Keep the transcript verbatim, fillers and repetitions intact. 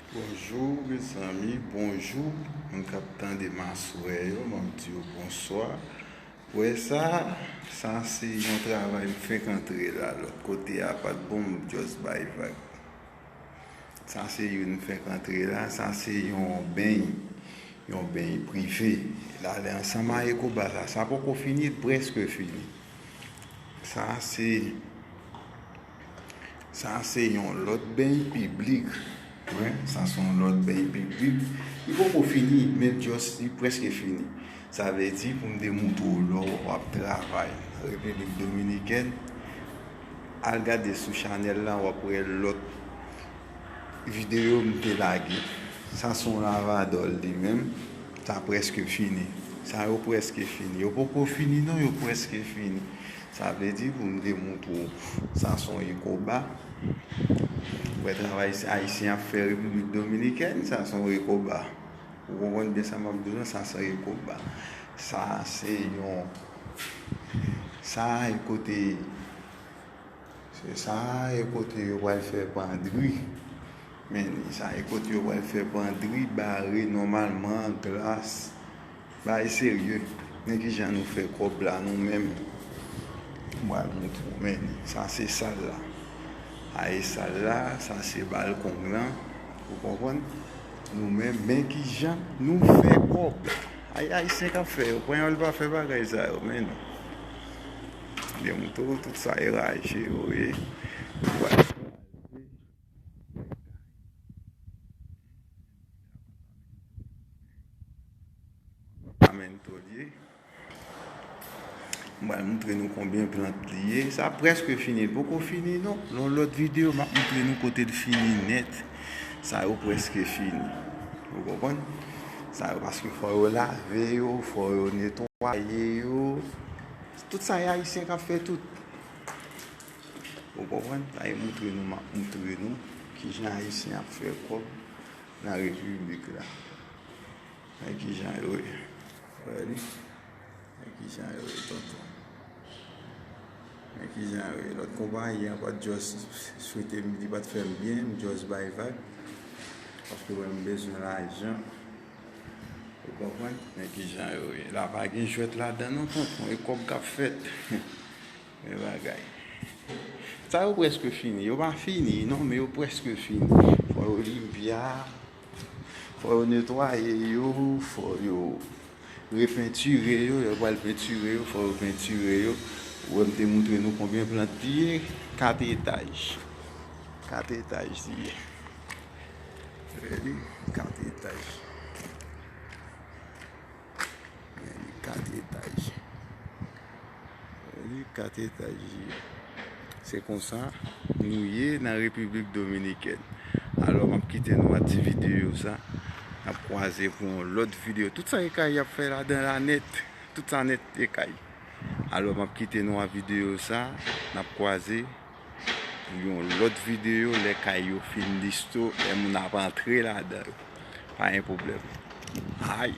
Bonjou mezanmi, bonjou moun k ap tande m aswè yo, m ap di yo bonswa. Wè sa, sa se yon travay m fenk antre la, lòt kote a pa t bon, m just bay vag. Sa se youn m fenk antre la, sa se yon beny, yon beny prive. L ale ansanm a Ecoba sa, sa poko fini, l prèske fini. Sa se Sa se yon lòt beny piblik. Wè, sa se yon lòt beny piblik. Li poko fini, men just, li prèske fini. Sa vle di, pou m te moutre w lè w ap travay nan Repiblik Dominikèn, al gade sou chanèl la, w ap wè lòt videyo m te lage. Sa se yon lavadòl li menm, sa prèske fini. Sa yo prèske fini. Yo poko fini non, yo prèske fini. Sa vle di pou m te moutre w, sa se yon Ecoba. Wè travay ayisyen ap fè Repiblik Dominikèn, sa se yon Ecoba. Ou konprann byen sa m ap di w lan, sa se yon Ecoba. Sa se yon, sa e kote, se sa e kote yo pral fè pandri. Men sa e kote yo pral fè pandri, bare nòmalman, glas. Bagay serye. Men kijan nou fè kòb la nou menm. M pral moutre w, men sa se sal la. A e sal la, sa se balkon lan. Ou konprann? Nou menm, men kijan nou fè kòb la. Ay, ayisyen k ap fè yo. Panyòl pa fè bagay sa yo, men non. Byen moutre w tout sa e raje yo ye. Ou pral Amenn tòl ye. M pral moutre nou konbyen plant li ye. Sa prèske fini. L poko fini non. Nan lòt videyo, m ap moutre nou kote l fini nèt. Sa yo prèske fini. Ou konprann? Sa yo, paske fò yo lave yo, fò yo netwaye yo. Tout sa e ayisyen k ap fè tout. Ou konprann? Sa e moutre nou, m ap moutre nou kijan ayisyen ap fè kòb nan repiblik la. Men kijan yo ye. Wè li. Men kijan yo ye, tonton. Men kijan yo ye. Lòt konpayi an pa t just swete m, li pa t fè m byen, m just bay vag. Paske mwen m bezwen lajan. Ou konprann? Men kijan yo ye. La pa gen jwèt ladan non, tonton. E kòb k ap fèt. Men bagay. Sa yo prèske fini. Yo pa fini, non, men yo prèske fini. Fò yo limpia. Fò yo netwaye yo. Fò yo repentire yo. Yo pral pentire yo. Fò yo pentire yo. Ou wè m te moutre nou konbyen plant li ye. Kat etaj. Kat etaj li ye. Wè li, kat etaj. Men li kat etaj. Men li kat etaj li ye. Se konsa nou ye nan Repiblik Dominikèn. Alò, m ap kite nou ak ti videyo sa. N ap kwaze pou yon lòt videyo. Tout sa e kay y ap fè ladan la nèt. Tout sa nèt e kay. Alò, m ap kite nou ak videyo sa. N ap kwaze pou yon lòt videyo lè kay yo fin listo, lè moun ap antre ladan yo. Pa gen pwoblèm. Ay!